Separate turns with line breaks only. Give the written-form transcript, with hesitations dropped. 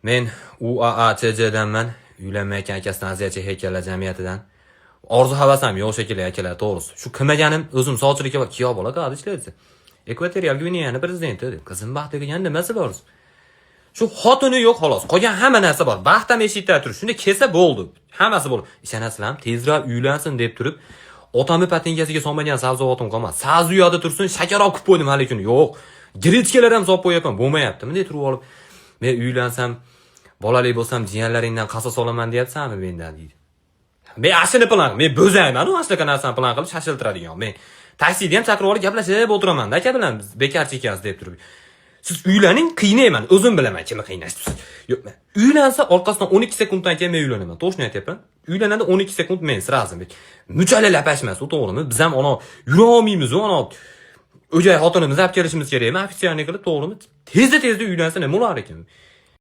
Men UAACJdanman, uylanmayotgan akasidan aziyat chekayotganlar jamiyatidan. Orzu havasim yo'q shekilli, akalar, to'g'risi. Shu qilmaganim o'zim sovchilikka bor, kuyov bola qadi ishlaydi. Ekvatorial Gvineyani prezidenti deb. Qizim baxtli degan nimasi bor? Shu xotini yo'q, xolos. Qolgan hamma narsa bor. Baxt ham eshikda turib, shunda kelsa bo'ldi. Hammasi bo'ldi. Ishonasizlarmi? Tezroq uylansin deb turib, otamni patinkasiga solmagan sabzavotim qolmadi. Sabzi u yoqda tursin, shakar olib qilib qo'ydim hali kuni. Yo'q. Гречка lar ham solib qo'yapman, bo'lmayapti. Bunday turib olib, men uylansam, bolali bo'lsam, jiyanlaringdan qasos olaman deyapsanmi mendan deydi. Men ashuni plan, men bo'zayman, u shunaqa narsani plan qilib shashiltiradigan. Men taksida ham chaqirib olib gaplashib o'tiraman aka bilan, biz bekarchi ekansiz deb turib. Siz uylaning, qiynayman, o'zim bilaman kimni qiynashni. Yo'q, uylansa orqasidan 12 sekunddan keyin men uylanaman. Точно aytyapman. Uylanadi 12 sekund men сразу. Muchali lapashmas, u to'g'rimi? Biz ham ana yura olmaymiz, u ana o'gay xotinimizni olib kelishimiz kerakmi? Официальный qilib, to'g'rimi? Tezda tezda uylansa nima bo'lar ekan?